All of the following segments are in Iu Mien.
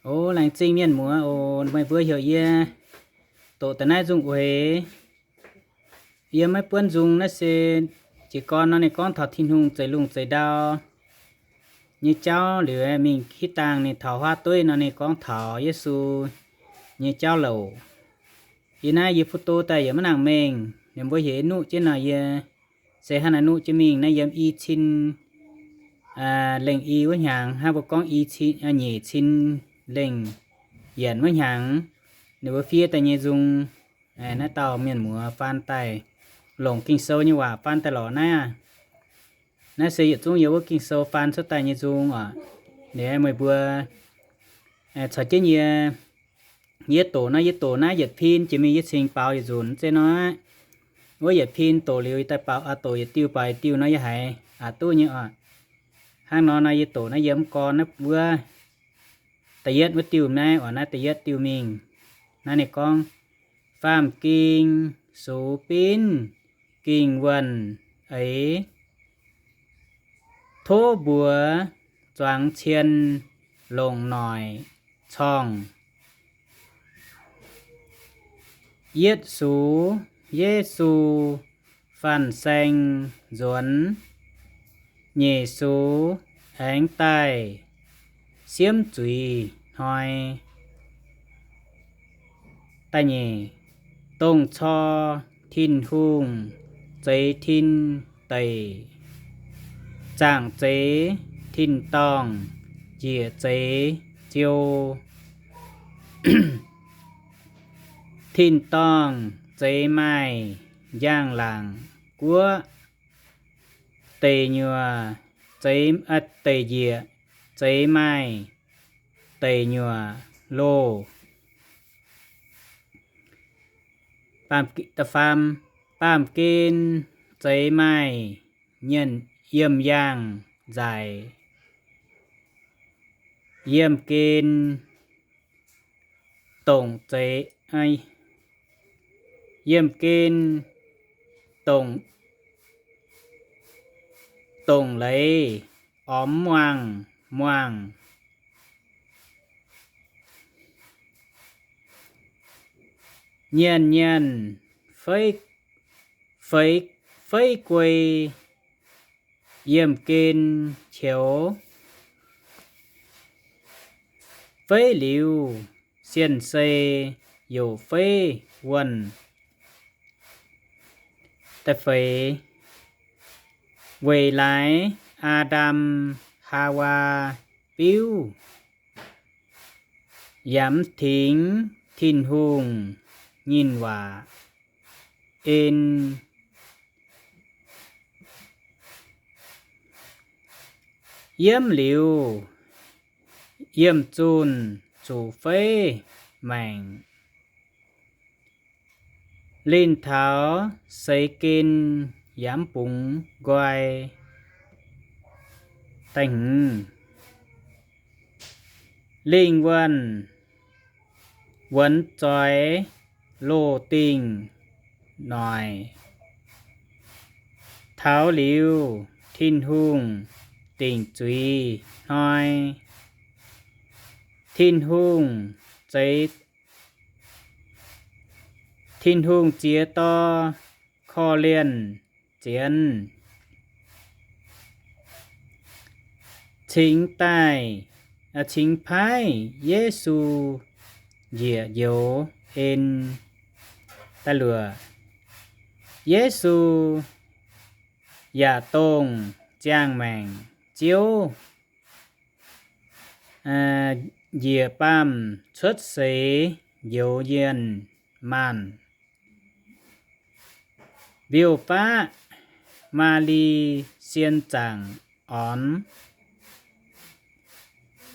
O, laengz zingh mienh muoz oc, meih mbuo heuc yie doqc daaih naaiv nzung ueix. Yie maiv buonv nzung naaiv se jiez gorn nor ninh gorngv taux Tin-Hungh zeix lungh zeix ndau nyei jauv liuz mingh hitv dangh ninh taux huaav dueiv nor ninh gorngv taux Yesu nyei jauv louc. Yie naaiv yie fu'do daaih yaac maiv nangc mengh, ninh mbuo heuc yie nuqv jienv nor yie se hnangv naaiv nuqv jienv mingh naaiv yiem i cin lengh i wuov hnyangx, hnangv mbuo gorngv i cin, nyeic cin lengh yienc wuov hnyangx, ninh mbuo fiev daaih nyei nzung. Naaiv dauh mienh muoz faan daaih longc Ging-Sou nyei waac faan daaih lorz naaiv aqv. Naaiv se yietc zungv yiem wuov Ging-Sou faan cuotv daaih nyei nzung oc. Liuz meih mbuo caux jienv yie, yie doqc naaiv, yie doqc naaiv yietc pin jiex mingh yie cingx baaux yietc nzunc zeiv nor aqv. Wuov yietc pin doqc liuz daaih baaux, doqc yietc diuh baaux yietc diuh nor yie haiz aqc duqv nyei oc. Hnangv nor nor yie doqc naaiv yie mv gorn naaiv wuov da'yietv wuov diuh naaiv oc, naaiv da'yietv diuh mingh. Naaiv ninh gorngv, Faam-Ging sux binv Ging-Wuonh eix, tov mbuox zuangx cien longc noic corngh. Yietv sux Yesu fanh saeng nzuonx, nyeic sux aengx daaih siemv zuiz hnoi. Da'nyeic, dongh cor Tin-Hungh zeix tin deic, zaangc zeix tin-dorngh njiec zeix ziou. Tin-dorngh zeix maaih njang-laangc guoqv, deic nyuoqc, deic njiec zeix maaih deic nyuoqc loh. Baamh gen zeix maaih yiem yaangh nzaic. Yiemh gen dongc zeix, yiemh gen dongc, dongc leiz ormx muangh muangh. Nyienc nyienc fei, fei guei yiemh gen qiex. Feiv liuz sienh sei youc feiv wuonh. Da'feix, weic laaix Aa^ndam Haawaa biuv yaac mv tingx Tin-Hungh nyinh waac en. Yiemv liuz, yiemh zunh zuqc feiv maengc. Linh taux seix gen yaac mv bungx nqoi. Da'hmz, lingh wuonh wuonx zoix loz-dingh noic. Taux liuz Tin-Hungh dingc zuiz hnoi, Tin-Hungh zeix, Tin-Hungh ziex dor korv-lienh zienx, cingx daaih, cingx paaiv Yesu njiec njoux en. Da'luoqc, Yesu yaac dongh ziangh maengc Ziouv njiec baamh cuotv seix njoux yienh maanh. Mbiouh baqv Maa^li sien zaangc ornx,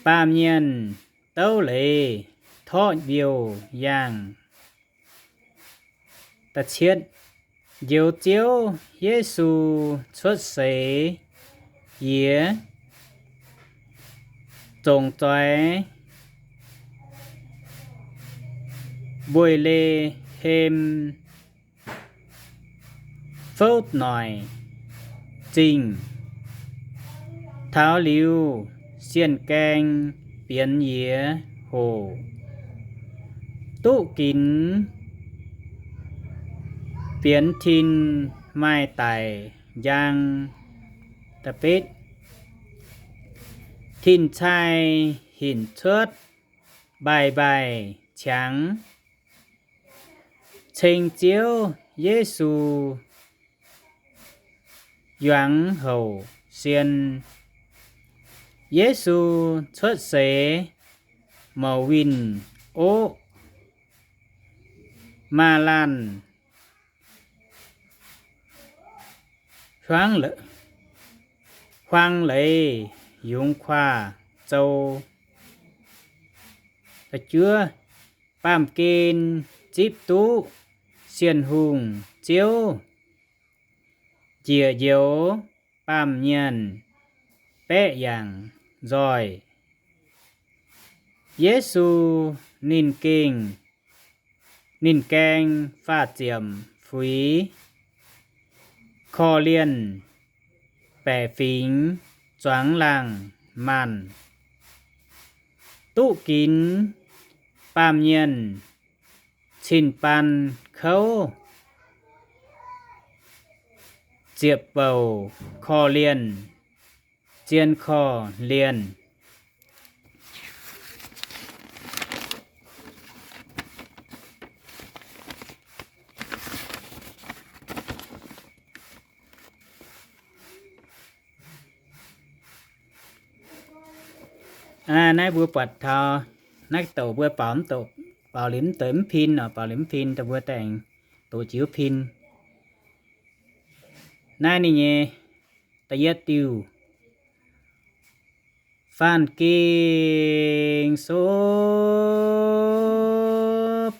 baamh mienh douv leiz torqv mbiouh yaangh. Da'cietv, njoux Ziouv Yesu cuotv seix yie zongc zoix Mbuoih^le^hem fouv noic zingh. Taux liuz, sienh gaeng bienx yie hoc, duqv ginx bienx tin maaih daic njang. Tin-cai hinc cuotv mbaih mbaih ciangx, ceng Ziouv Yesu yuangx houc sien. Yesu cuotv seix mouc winh oqv, maaz-laanh huaang leiz yungz kuaax zou. Baamh gen zipv duqv Sienh Hungh Ziouv njiec njoux baamh mienh baeqv yangc nzoih. Yesu ninh gengh, ninh gaeng faah ziemc fuix, korv-lienh baeqc fingx zuangx laangh maanh, duqv ginx baamh mienh cin-baan kouv, ziepc bouc korv-lienh, zien korv-lienh. Naaiv mbuo buatc taux naaiv douc mbuo baaux, baaux liuz mv deix mv pin oc, baaux liuz mv pin daaih mbuo daaih aengx doqc jienv pin. Naaiv ninh nyei da'yietv diuh, Faanh Ging Sou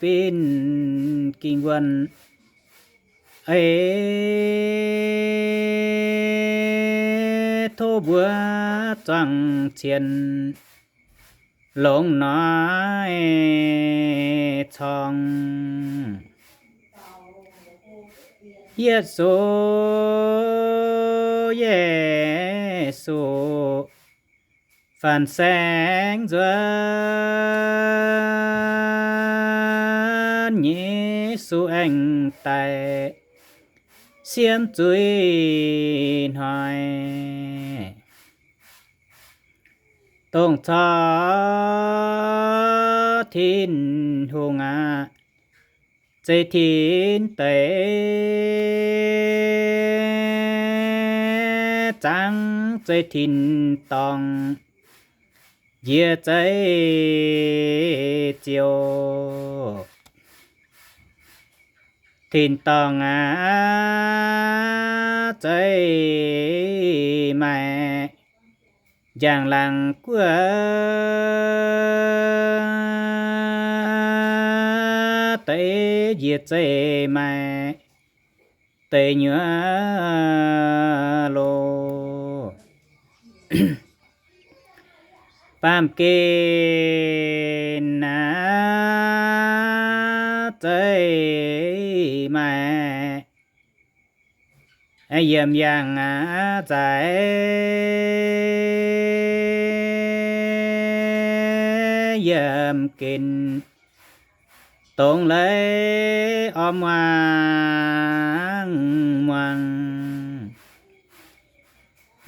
Binh Ging Wuonh. Ei, tov mbuo zuangx cien longx noic corng, yietv Sou Yesu faanh saengv nzuonx nyei Sou aengx daaih siemv zuiz hnoi. Dongh corc Tin-Hungh aac, zeiz tin-deic, zaangc zeiz tin-dorngh, njiec zeiz ziouc. Tin-dorngh aac, zeiz maaih njang-laangc guoqv deix, njiec zeiz maaih deix nyuoz loh. Baamh gen aac, zeiz maaih yiemc yaangh aac, zaaix yiemc gen, dongh leiz orv muangx muangx.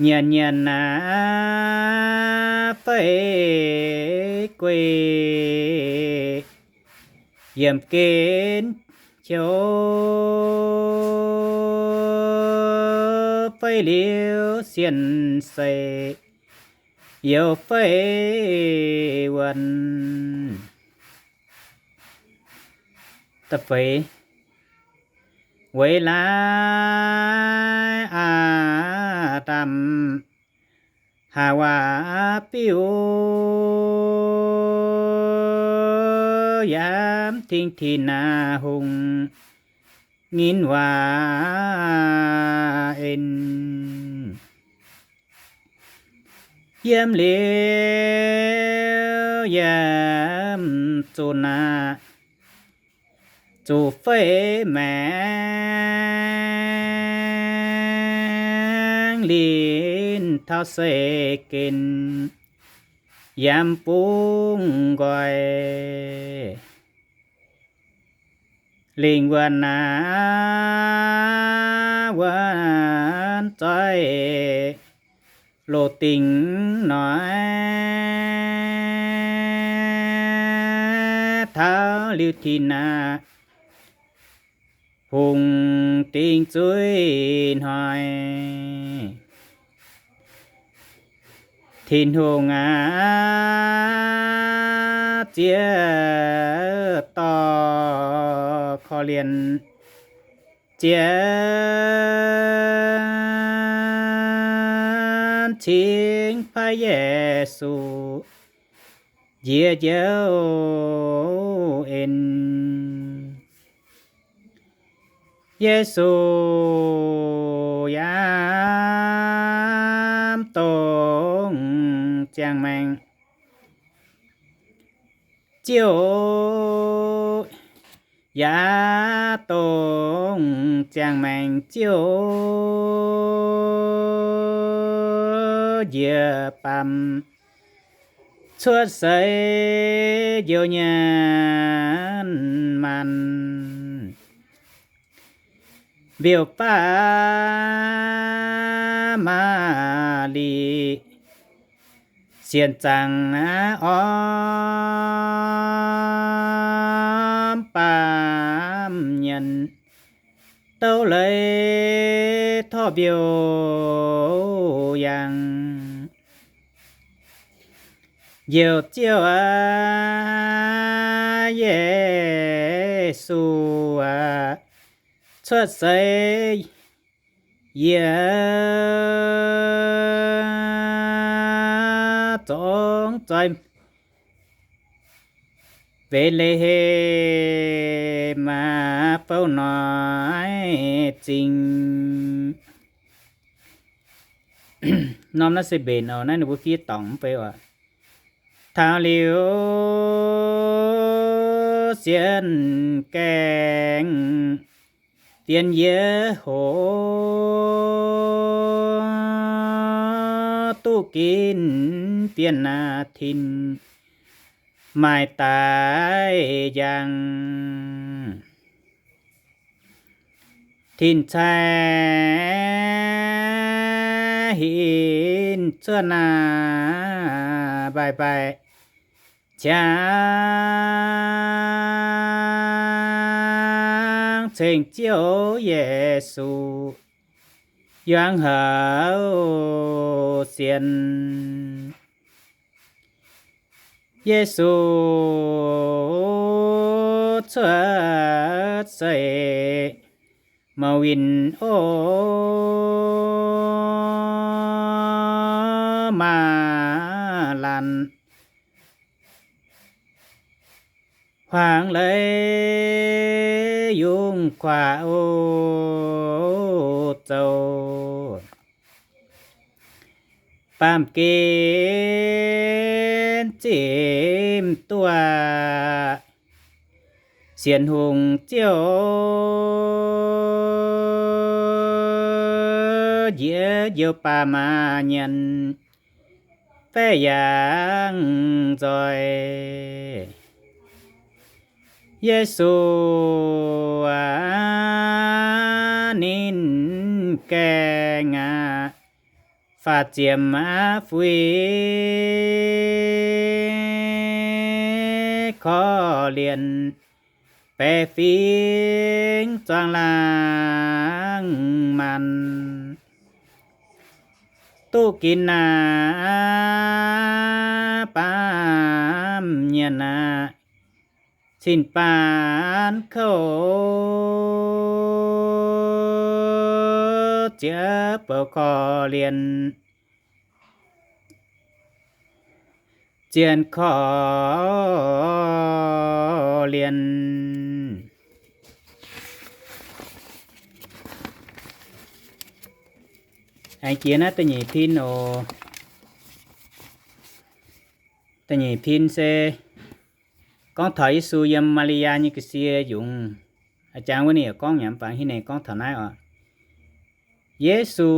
Nyanc nyanc aac, feix guei yiemc gen qiu, feix liuz sienh seix, youz feix wuonh. Da'feix, weic laaix Aa^ndam Haawaa biuv yaac mv tingx Tin-Hungh nyei waac en. Yiem liuz yaac zuqc naaic, zuqc feix maengx linh taux seix gen. yaac bungx nqoi. Lingh wuonh naaiv wuonh zoih loz-dingc hnoi, taux liuz tin aqv, hungh dingc zuiz hnoi. Tin-Hungh aac, ziex dorh korv-lienh, ziex cingx paaiv Yesu njiec njoux en. Yesu yaac dongh ziangh maengc Ziouv, yaac dongh ziangh maengc Ziouv, njiec baamh cuotv seix njoux nyanc maanc. Mbiouh baav Maa^li sienx zangc aqv, ormv baamh nyanc, douv leiz torv mbiouh yangh. Njoux Ziouv aac, Yesu aac, cuotv seix yie zongx zoih Mbetc^le^hem aac, bouh noic zingh. Norm naaiv se mbenc oc, naaiv ninh mbuo fiev dorngc mv bei oc. Taux liuz sienx gaengh fienx yietc hoc, duqv ginv bienh aac tin maaih daaih njang. Tin-Cai hinc cuotv naaiv mbaih mbaih ciangv ceng Ziouv Yesu yangh houc sienx. Yesu cuotv seix mouc winh oc, maaih laanh hmuangx leiz yungz kuaaic oc zoux. Baamh gen zimv duqv sienx hungh Ziouv, njiec njoux baamh nyanc baeqv yangh nzoih. Yesu aac, ninh gaengh aac, faah ziemx aav fuix korv-lienh, baeqc fingx zuangx laangz maanc, duqv ginv naaiv baamh nyanc aac, cin-baamv kouv, ziex bouc korv-lienh, zien korv-lienh. Aengx jiex naaiv da'nyeic pin oc. Da'nyeic pin se gorngv taux Yesu yiem Maa^li^yaa nyei ga'sie yungz. A'jangx wuov ninh yaac gorngv nyei, mv baac hiuv nyei gorngv taux naaiv oc. Yesu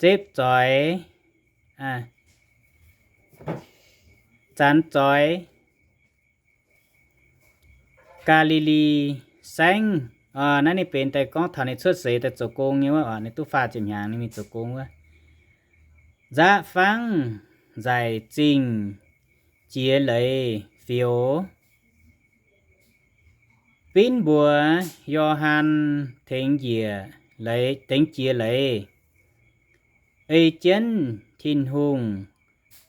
zepv zoix, aa, Zanx zoix Gaa^li^li Saengv. Naaiv ninh benx daaih gorngv taux ninh cuotv seix daaih zoux gong nyei wuov, ninh duqv faah ziepc hnyangx ninh mingh zoux gong wuov. Nzaqv fangv nzaic zingh jiex leiz fioux. Binv mbuox Yo^han tengx njiec leiz, tengx jiex leiz, ei jienv Tin-Hungh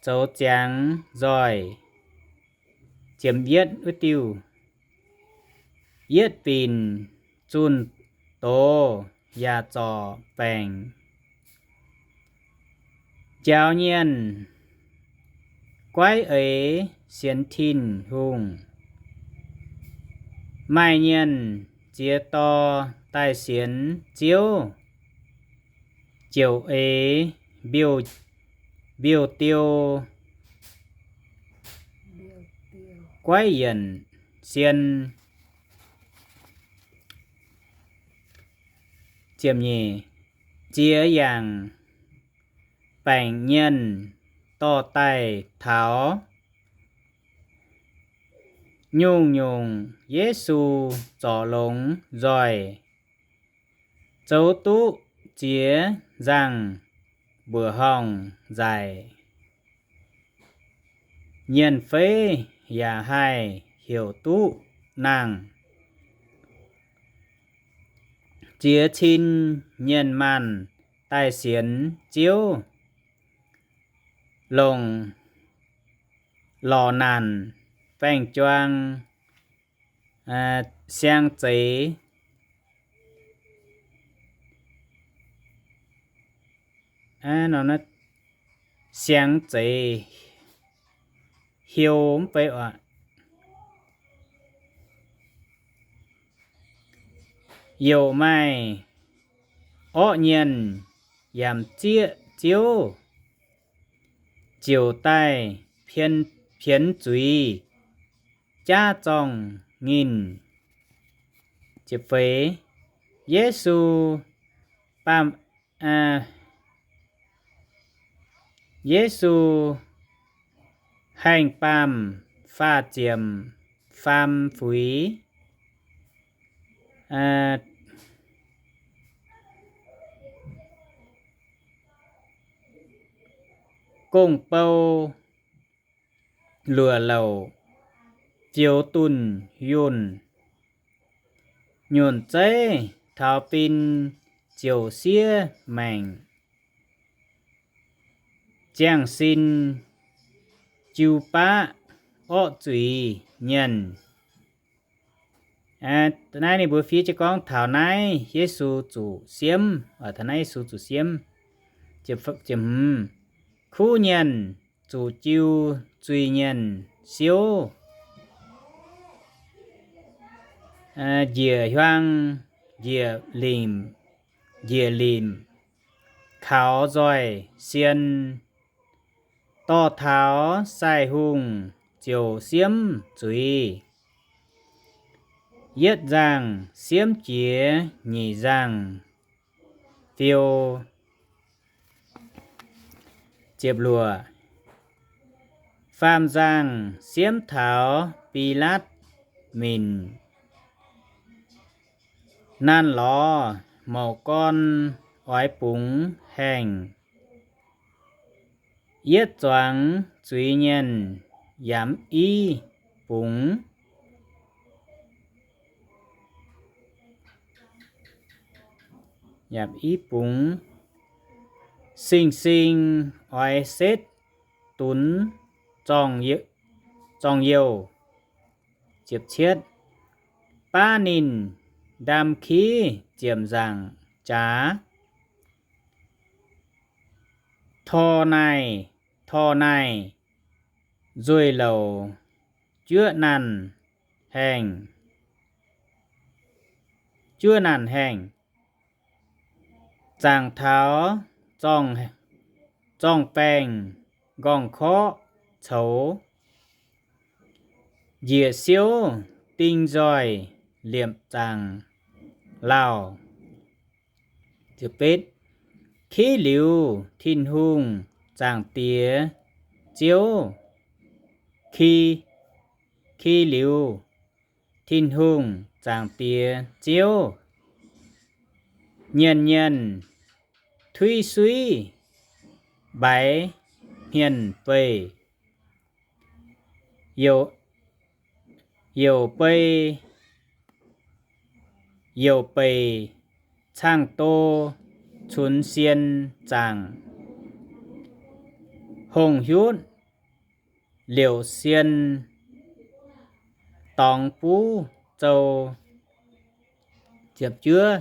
zoux ziangx nzoih. Ziemx yietv wuov diuh, yietv binc zunh doz yaac zorc baengc. Njaaux nyienh guaiv eix sienx Tin-Hungh. Maaih nyienh ziex dorh daaih sienx Ziouv, ziouc eix mbiouh, mbiouh diou guaiv yienc sien. Ziemx nyeic, ziex yangc baengc nyienh dorh daaih taux. Nyungc-nyungc Yesu zorc longx nzoih, zoux duqv ziex nzangh mbuoqc horngh nzaic. Nyienh feiv yaac haih heuc duqv nangh. Ziex cin nyienh maanh daaih sienx Ziouv, longc lorz naanc, baeng-juang, siang zeix, siang zeix hiou mv bei oc. Youc maaih orqv nyienh yaac m'zieqv Ziouv, ziouc daaih pienx zuiz jaav zorng-nginh. Yesu baamh, Yesu haengh baamh faah ziemc faam fuix. Gong-bou luoqc louc fioux dunh yunh, nyunc zeiv taux fin ziouc siev maengc, ziangh sin jiu baqv orqv zuiz nyienh. Naaiv ninh mbuo fiev jienv gorngv taux naaiv Yesu zuqc siemv, taux naaiv Yesu zuqc siemv. Kuv nyienh zuqc jiu zuiz-nyienh siouv, njiec hiuang, njiec limc, njiec limc, kaux nzoih sien, dorh taux sai-hungh ziouc siemv zuiz. Yietv nzangh siemv jiex nyic nzangh fiou. Ziepc luoqc, faam nzangh siemv taux Bilaatv minc naanh lorz mouc gorn oix bungx haengh. Yietv zuangx zuiz-nyienh yaac mv bungx, yaac mv bungx. Sing-sing oix setv dunx zorng-youh. Baav ninh ndaam-kiv ziepc nzaangc jaax, tor naaic, tor naaic nzueic louc juoqv naanc haengh, juoqv naanc haengh, zaangc taux zorng-baengh nqorngv-korqv coux, njiec siouv ding nzoih liepc zaangc lauh. Kiv liuz Tin-Hungh Zaangc Diex Ziouv, ki, ki liuz, Tin-Hungh Zaangc Diex Ziouv, nyienh nyienh tuiv suiv mbaix hmien beih, youc, youc bei, youc beic caangh do cunx sien zaangc, hongh hiuv liouc sien dorngx buv zou. Ziepc juov,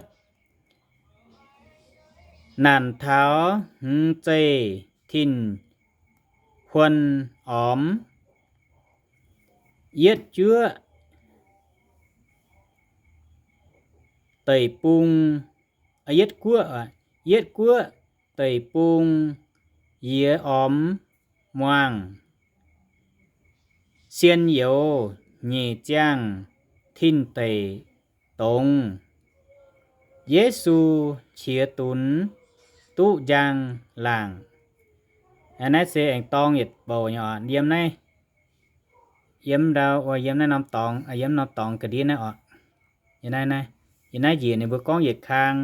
naanc taux hmz zeih Tin-Huon ormx, yietv juoqv deic-bung, yietv guoqv, yietv guoqv deic-bung yie ormx muangh. Sien youz nyic ziangh tin deic dongz, Yesu qiex dunx duqv njang laangc. Naaiv se aengx dorng yietc bouc nyei oc. Yiem naaiv, yiem ndau, yiem naaiv norm dorngx, yiem norm dorngx ga'ndiev naaiv oc. Yiem naaiv, yiem naaiv njiec ninh mbuo gorngv yietc kang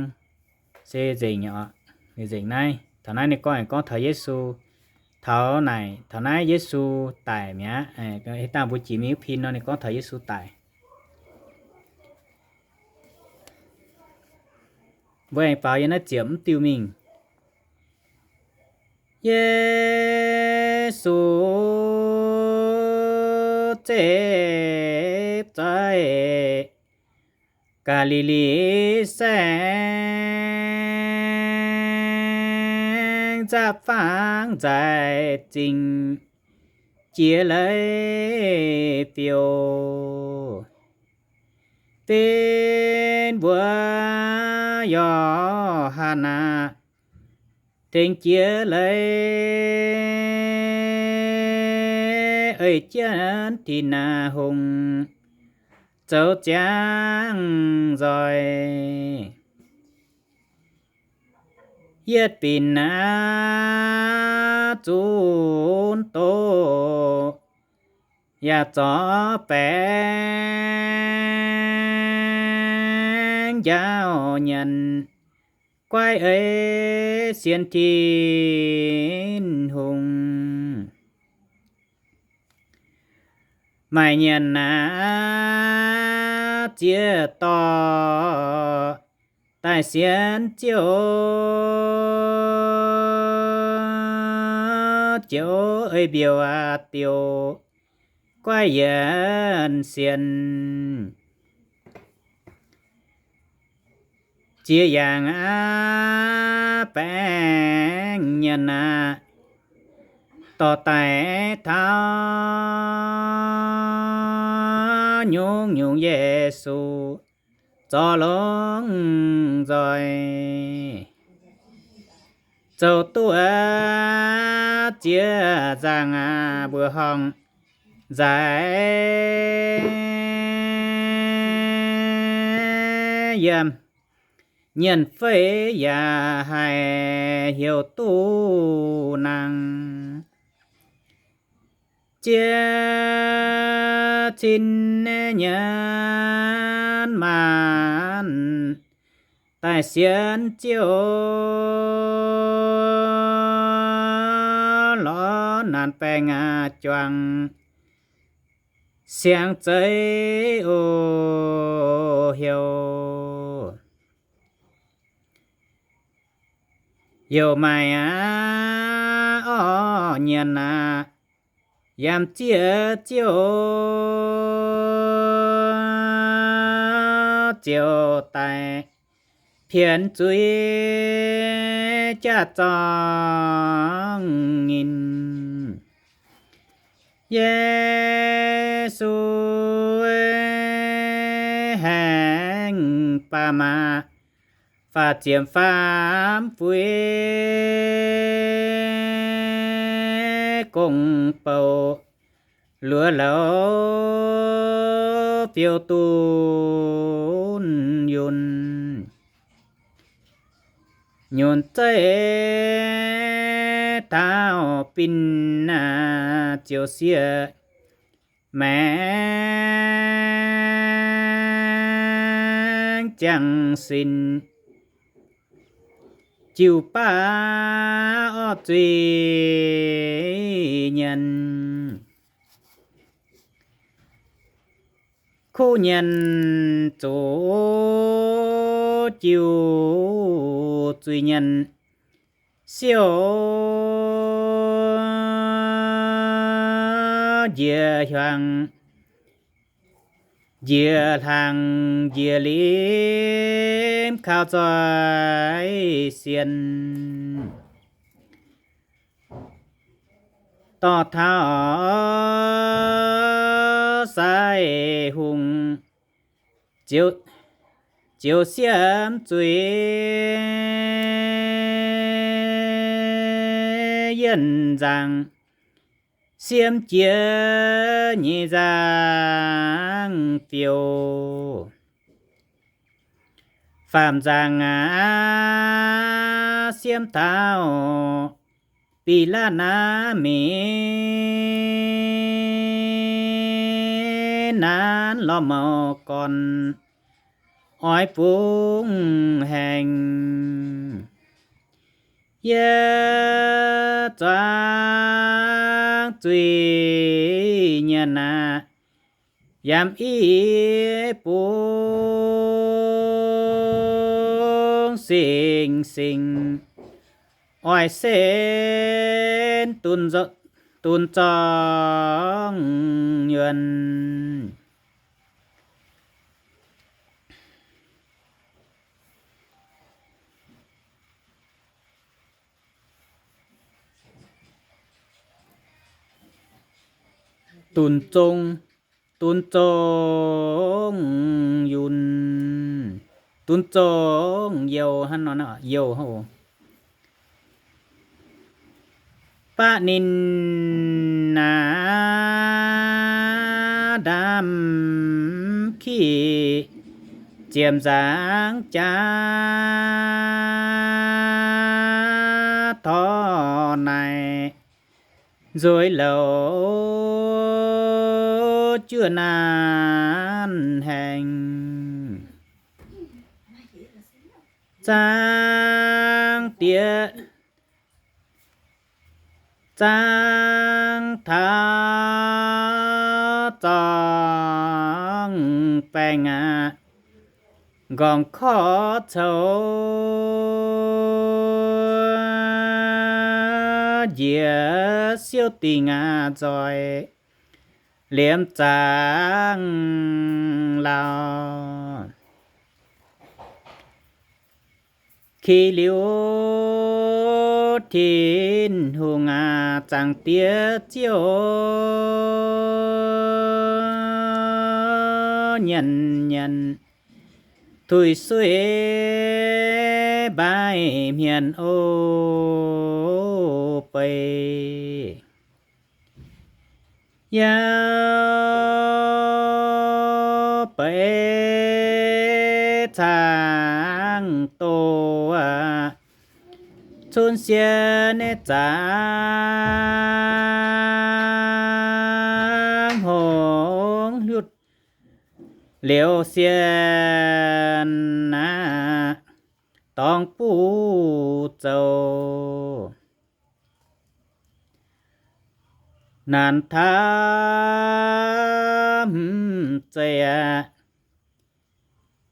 se nzengc nyei oc. Nzengc naaiv. Taux naaiv ninh gorngv, gorngv taux Yesu, taux naaic, taux naaiv Yesu daic mi'aqv. Dangh mbuo jiex mingh pin nor ninh gorngv taux Yesu daic. Mbuo aengx faaux yiem naaiv ziepc mv diuh mingh. Yesu zeiv zoih Gaa^li^li Saengv, nzapv fangx nzaaih zingh jiex leiz-fiou. Benx mbuo Yo^han aac, tengx jiex leiz, ei jienv Tin-Hungh zoux ziangh nzoih. Yietv binc aav zunv doqc, yaac zorqv baengv njaaux nyanc, guaiv ei sienx Tin-Hungh. Maaih nyanc aav ziex dorh daaih sienx Ziouv, Ziouv ei mbiouh aav diuh guaiv yienc sienx. Ziex yaangc aav baengv nyanc aav, dorh daaih taux nyungc-nyungc Yesu zorc longx nzoih. Zoux duqv ziex nzangc aav mbuoqc horngh nzaic, yiem nyienx feix yaac haih heuc duqv nangh. Ziex cin nyienx maanc daaih sienx Ziouv, lorz naanc baengc aav juangc siang zeiv oc heuc. Youh maaih aav orv nyienx aav, yiem ziex ziouv ziouc daic pienx zuiz jaax zorng nyinh. Yesu haengh baac maaih faah ziepc faam fuix gong-bou, luoqc louz fiou dunh yunh. Nyunc zeiv taux binh ziouc sieqv maengx ziangh sin, jiu baav orv zuiz nyanc. Kuv nyanc zoux jiu zuiz nyanc, siouc njiec hiuang, njiec hlaang, njiec limc, kaux nzoih sien. Dorh taux sai hungh, ziouc siemv zuiz yienh nzaangc, siemv jiex nyei nzaangc fiouv. Faam nzaangc aqv, siemv taux Bi^laa^naa^mi^naa^lorm maux gorn, oix bungx haengh. Yie zuangx zuiz nyanc aqv, yaac mv bungx singx-singx, oix sen dunx zorngv yuonh. Dunx zong, dunx zong yunh, dunx zong youh hnangv nor, youh hnangv oc. Baqv ninh naaiv ndaamv-kiv ziepc nzaangc jaax torv naaic, nzueic louc juoh naanc haengh. Zaangc Diex, zaangc taux zorng baengh aqv, nqorngv korv coux njiec siouv dingc aqv, nzoih liemh zaangc lauh. Ki liuz Tin-Hungh aac, Zaangc Diex Ziouv, nyanc nyanc tuix suiv mbaaih hmien o bei. Yie bei caangv doz aqv, cunv sienh nyei zaangc hngongx hlutv liouh sienh aqv, dorngx buv zoux. Naanc taux hmz zeiz aqv,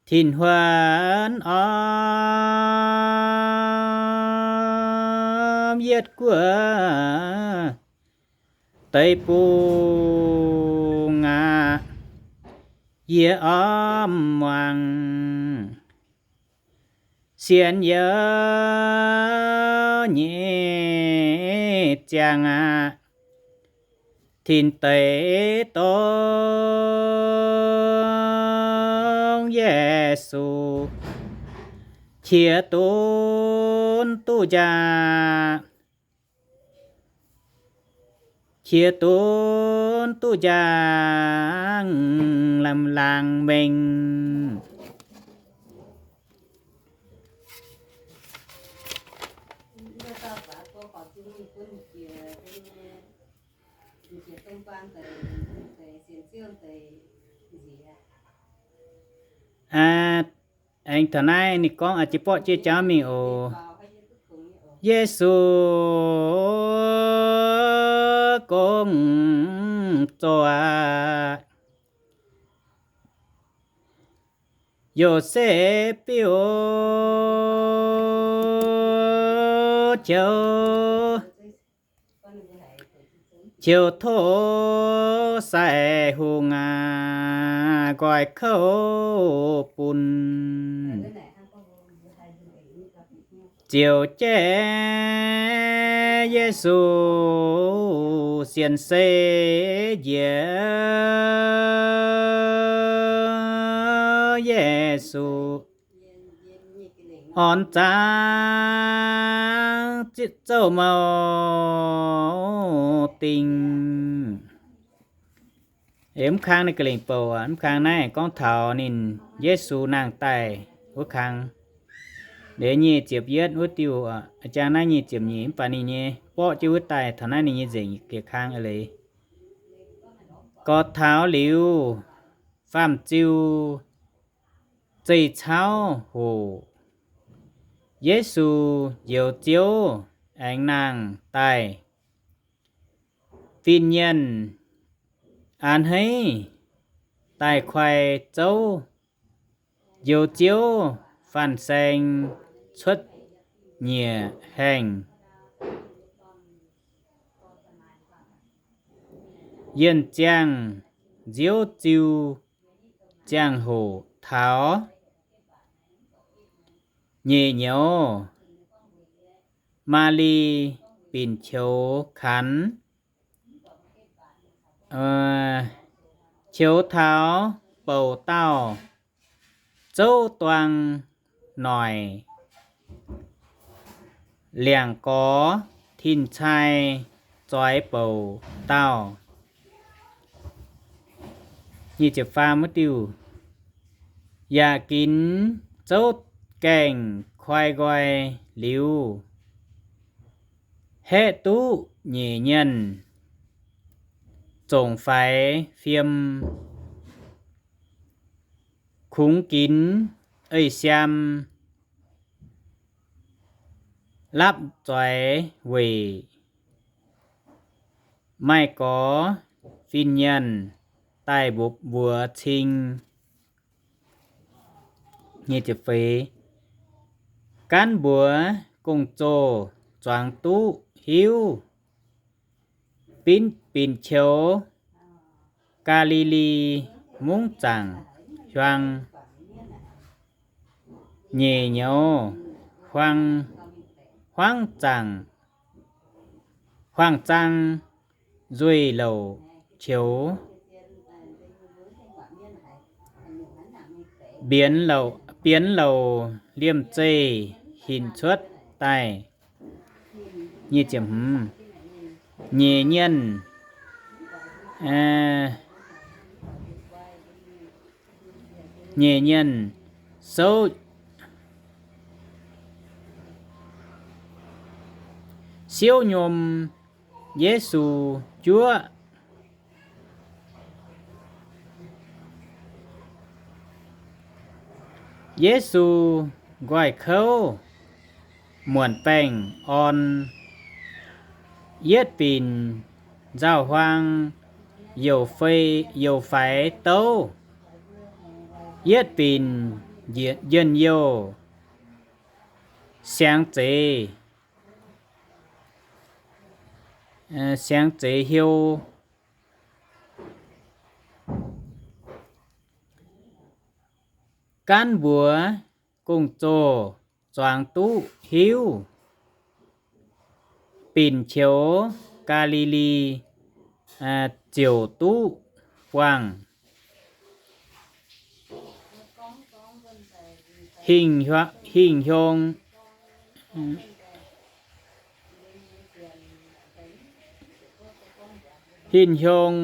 Tin-Huaang orv yietv guoqv deic-bung aqv, yie orv muangx. Sienx youh nyei ziangh aqv, tin deic dongh Yesu, qiex dunv duqv njang, qiex dunv duqv njang lamh laangz mengh. Aengx taux naaiv ninh gorngv, aa, jiex borqv jienv jauv mingh oc. Yesu gong zoh aqv. Yosepv biuv qiex, qiex tov sai hungh aac, nqoi kouv bun ziouc jaiv Yesu sienx se njiec Yesu orn zaangc zouv mouh dingh. Mv kang naaiv ga'lengc bouc, mv kang naaiv gorngv taux ninh Yesu nangh daaih wuov kang. Liuz nyic ziepc yietv wuov diuh, jang naaiv nyic ziepc nyeic, mv baac ninh nyei borqv jienv wuov daaih taux naaiv ninh nyei nzengc gec kang eix leiz. Gorx taux liuz, faam-ziu zeih cauv hoc, Yesu njoux Ziouv aengx nangh daaih. Fin-mienh a'hneiv daaih koi zouv, njoux Ziouv faan saeng cuotv nyieqc haengh. Yienh ziangh nziouv ziu ziangh hoc taux nyeic nyouz, Maa^li binc qioux Kanx, qioux taux bouc dauh zouv duang noic, liangc gorx tin-cai zoix bouc dauh. Yaac ginx zouv gaengh koi nqoi liuz, haeqv duqv nyeic nyienh zongc faix fiem, kungx ginx ei siam lapv zoix weic, maaih gorx fin-mienh daaih mbuox cing. Gaanv mbuox gong-zoh zuangx duqv hiuv, binc qioux Gaa^li^li Mungv Zaangc Hiuang. Nyeic nyouz, huangv zaangc, huangv zaang nzueih louc qioux, bienx louc, bienx louc liemh zeih hinc cuotv daaih. Nyeic nyienh, nyeic nyienh souv siouv nyom Yesu juoqv. Yesu nqoi kouv muonc baengh orn, yietv binc nzauh-huaang youc faix douv, yietv binc njien-youh siangx zeix, siangx zeix hiou. Gaanv mbuox gong-zoh zuangx duqv hiuv, binc qioux Gaa^li^li ziouc duqv buangh. Hingh hiong, hingh hiong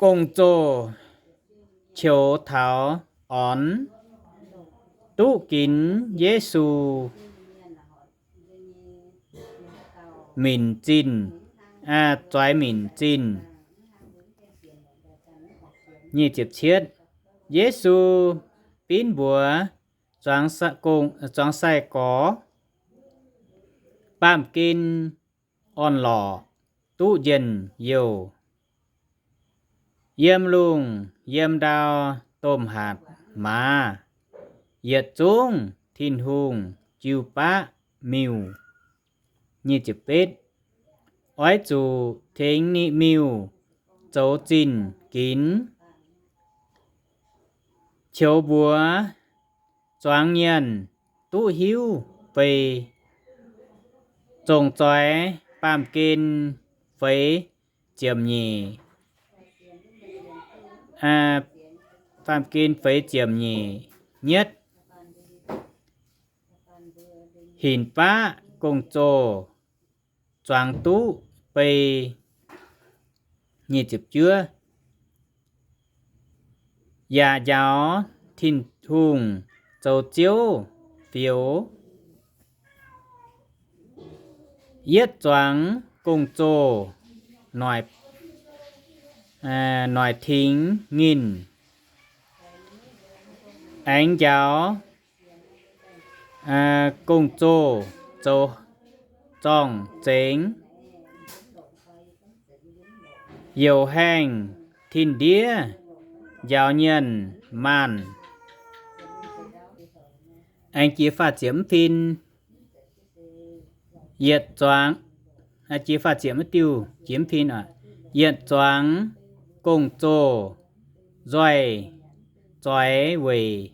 gong-zoh qioux taux orn, duqv ginx Yesu minc zinh zoix minc zinh. Yesu binv mbuox zuangx sai-gorx baamh gen orn-lorqc duqv njien-youh. Yiem lungh yiem ndau domh hatc maaz, yietc zungv Tin-Hungh jiu-baqv miuc. Oix zuqc tengx ninh miuc zoux zinh ginx, qoux mbuox zuangx mienh duqv hiuv fei, zongc zoix baamh gen feix ziepc nyeic, baamh gen feix ziepc nyeic nyietv, hinc baqv gong-zoh zuangx duqv bei. Yaac njaaux Tin-Hungh zoux Ziouv fioux. Yietv zuangx gong-zoh noic, noic tingx nginh, aengx njaaux gong-zoh zoux zorng-zengx, youc haengh tin-ndiev njaaux nyienh maanh. Aengx jiex faah ziepc mv fin, yietc zuangx, jiex faah ziepc mv diuh jiex mv fin, yietc zuangx gong-zoh nzoih zoix weic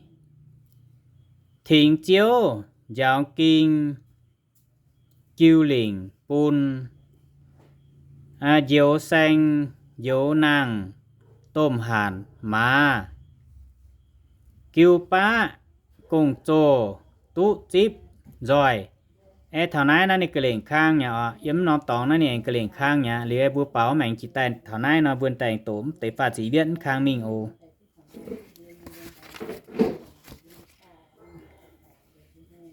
tingx Ziouv njaaux ging jiu lingc bun, njoux saeng njoux nangh domh hatc maaz, jiu-baqv gong-zoh duqv zipv nzoih. Aeqv, taux naaiv naaiv ninh ga'lengc kang nyei oc. Yiem mv norm dorngx naaiv ninh aengx ga'lengc kang nyei. Liuz mbuo baaux maengx jiex daaih taux naaiv nor mbuo daaih doqc mv deix faah ziepc yietv mv kang mingh oc.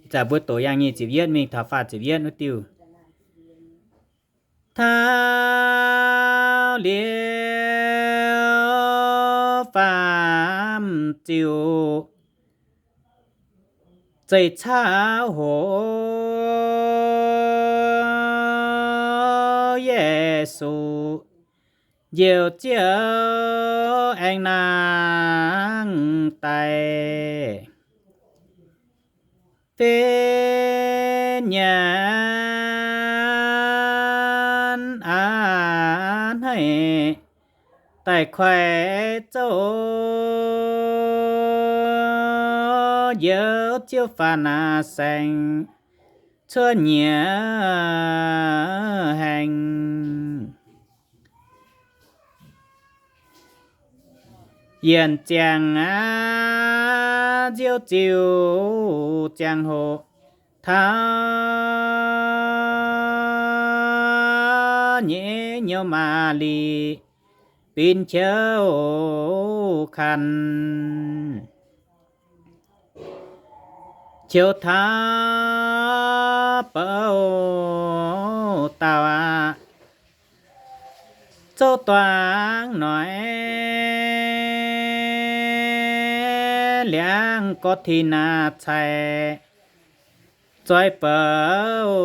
Ih zanc mbuo doqc yangh nyic ziepc yietv mingh taux faah ziepc yietv wuov diuh. Taux liuz faam ziouc zeih caqv hoc, Yesu njoux Ziouv aengx nangh daaih. Fin nyanc a'hneiv daaih kuaix zouv, Njoux Ziouv faah naaiv saeng cuotv nyiec haengh. Yienh ziangh aqv, Ziouv ziux ziangh hoc, taux nyei nyouz Maali bin qiouv kan, qiouv taux bouh dauh aqv. Zouv-duangv noic liangv gorqv-tin naaiv cai zoih bouh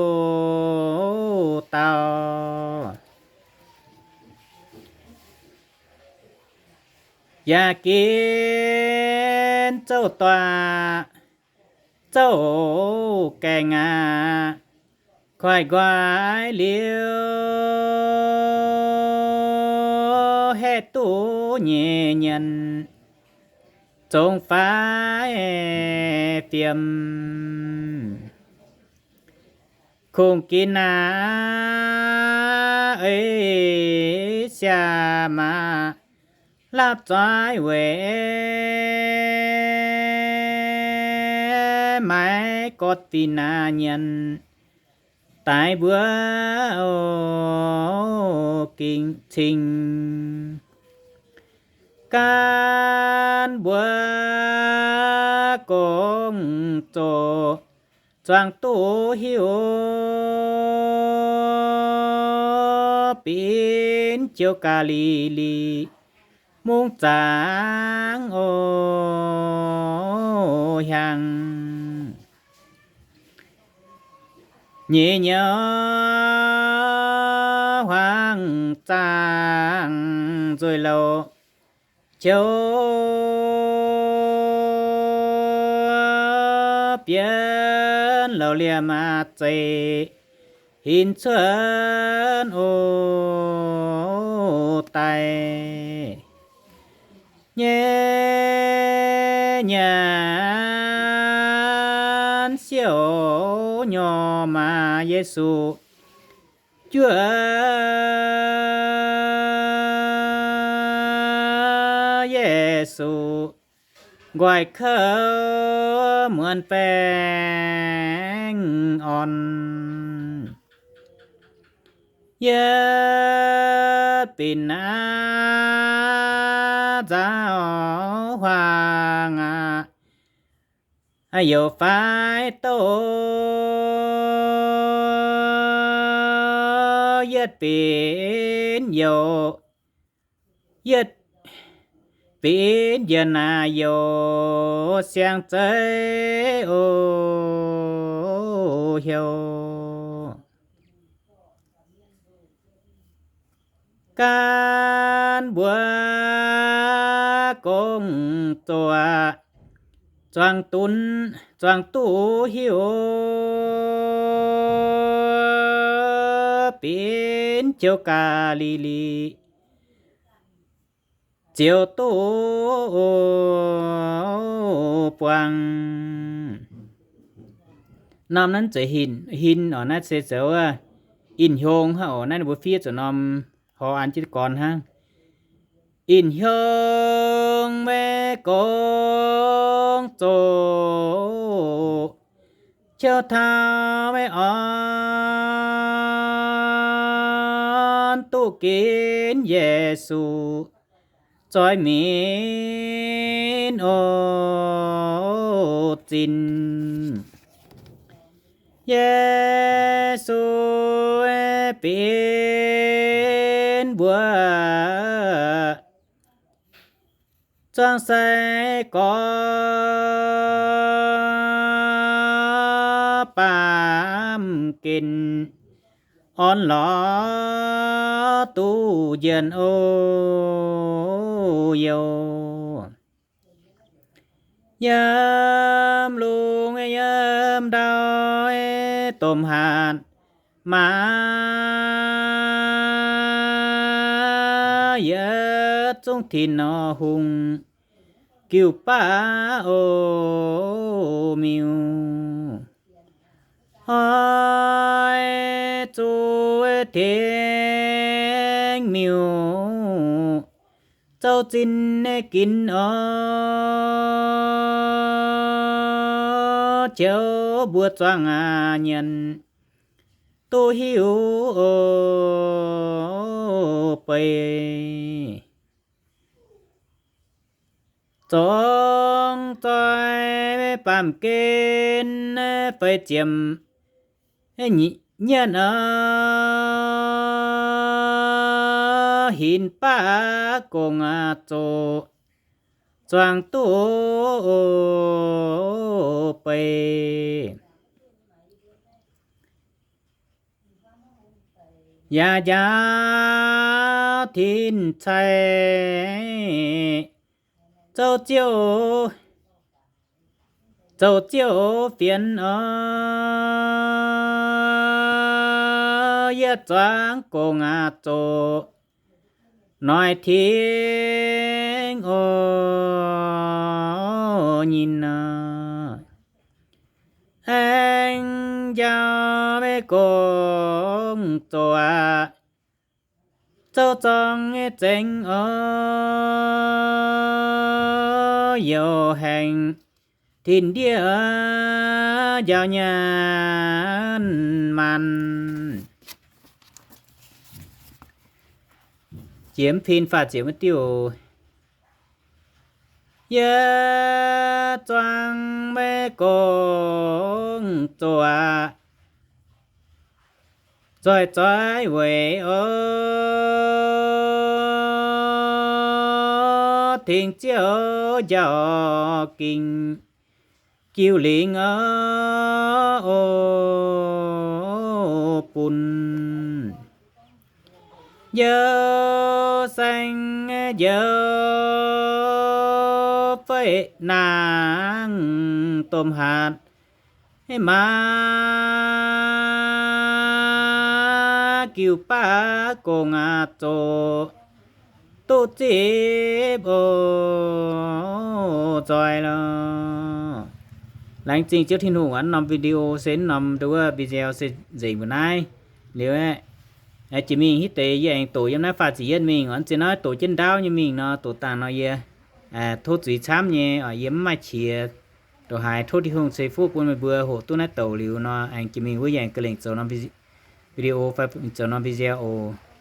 dauh. Yaac ginv zouv-duangv zouv gaengh aqv. Koiv-nqoi liuz haeqv duqv nyei nyanc, zong fai fiem. Kungx ginv naaiv eix siaa maah, laapv zoih weic maaiz gorqv-fin naaiv nyanc daaih mbuo o ging cing. Gan mbuo gong-zoh zuangx duqv hiuv Benx joux Gaa^li^li Mungv Zaangc oc. Hiaangx nyei nyouv huaang zaangh nzueic louc, joux bienv louc liemh maac zeic hinc cuotv oc daic nyei nyanc siouc nyorx maac Yesu juov. Yesu nqoi kouv muonz baengh orn. Yietv binc aqv nzaaux huaang aqv, youc faix douh. Yietv binc youc, yietv binc yietc naaic youc siang zeiv oc heuc. Gan mbuo gong zoqc zuangx dunv, zuangx duqv hiuv, benx joux Gaa^li^li Ziouv duqv buangh. Norm naaiv zeiz hin, hin oc, naaiv se zoux inh hiong hnangv oc. Naaiv ninh mbuo fiev zuqc norm hov an jienv gorn hnangv. Inh hiong maiv gong zoqc, ciouv taux maiv orn duqv ginv Yesu zoih minv oc zinh. Yesu benx mbuo zuangx sai gorx baamh gen, orn lorz duqv njien-youh youh. Yiem lungh yiem ndau domh hatc maaz, yietc zungv tin nor hungh jiu baav oc miuc. Oix zuqc tengx miuc zouv zinh ginv oc, ziouc mbuo zuangx nyanc duqv hiuv oc beic. Zongx zoih baamh gen feix ziepc nyeic oc, hinc baav gong zoqc zuangx duqv beic. Yaac njaaux tin-cai zouv ziouv, zouv ziouv fienx oc, yietv zuangx gong zoqc noic tengx oc nyinh nor. Aengx njaaux maiv gong zoqc aqv, zouv zorng zengx oc, youc haengh tin-ndiev njaaux nyanc maanc. Jiex mv pin faah ziepc mv diuh. Yietv zuangx maiv gong zoqc aqv, zoih zoih weic oc, tengx Ziouv njaaux gingx jiu lingc oc, bun Njoux saeng njoux fei nangh domh hatc, maa giu baav gong aqv zoqc duqv zipv oc. Nzoih lorqc. Laengz zingh Ziouv Tin-Hungh oc. Norm video se norm nduov video se nzengc mbuo naaiv liuz aeqv, jiex mingh hitv deix yie aengx doqc yiem naaiv faah ziepc yietv mingh oc. Zien naaiv doqc jienv ndaauv nyei mingh nor, doqc dangh nor yie tov zuiz camv nyei oc. Yie mv maaih qiex doqc haaix. Tov Tin-Hungh ceix fuqv bun meih mbuo hoqc duqv naaiv doqc liuz nor, aengx jiex mingh wuov yie aengx ga'lengc zoux norm video fai zoux norm video oc.